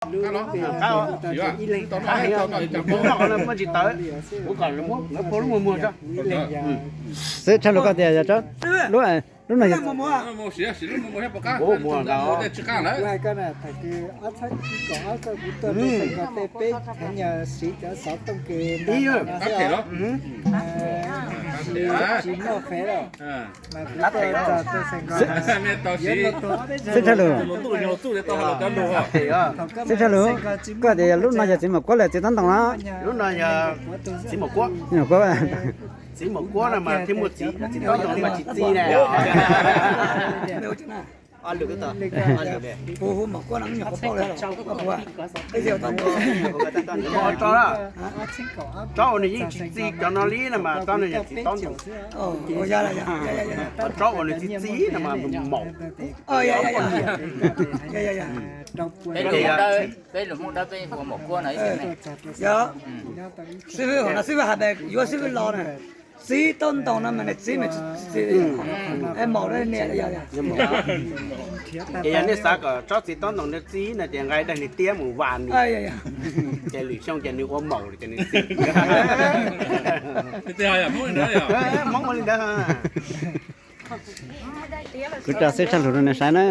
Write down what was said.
Xwb tshaj lus koj tias yog lub, lub no yog xwb tshaj lus, xwb tshaj lus, koj tias yog lub no yog txiv Maum Kuab los txiv Tob Ntoo na? Lub no yog txiv Maum Kuab. Txiv Maum Kuab. Txiv Maum Kuab no mas thiaj muaj txiv, txiv Tob Ntoo mas tsis txi ne. Tsob uas nws yeej tsis txi cov no li no mas tsob no yog txiv Tob Ntoo. Tsob uas nws txi txi no mas maum. Peb lus Hmoob Dawb peb hu ua Maum Kuab no. Xib fwb hais tias yuav xib fwb los na, txiv Tob Ntoo no mas nws txiv mas txiv, maum no niam. Ces yog nej xav kom tsob txiv Tob Ntoo nws txi no ces nqa daim nws tiab mus vam nws, ces lwm xyoo ces nws ua maum ces nws txi. Hmoob ua li ntawd. Kuv tso xwb tshaj lus rau nws saib na.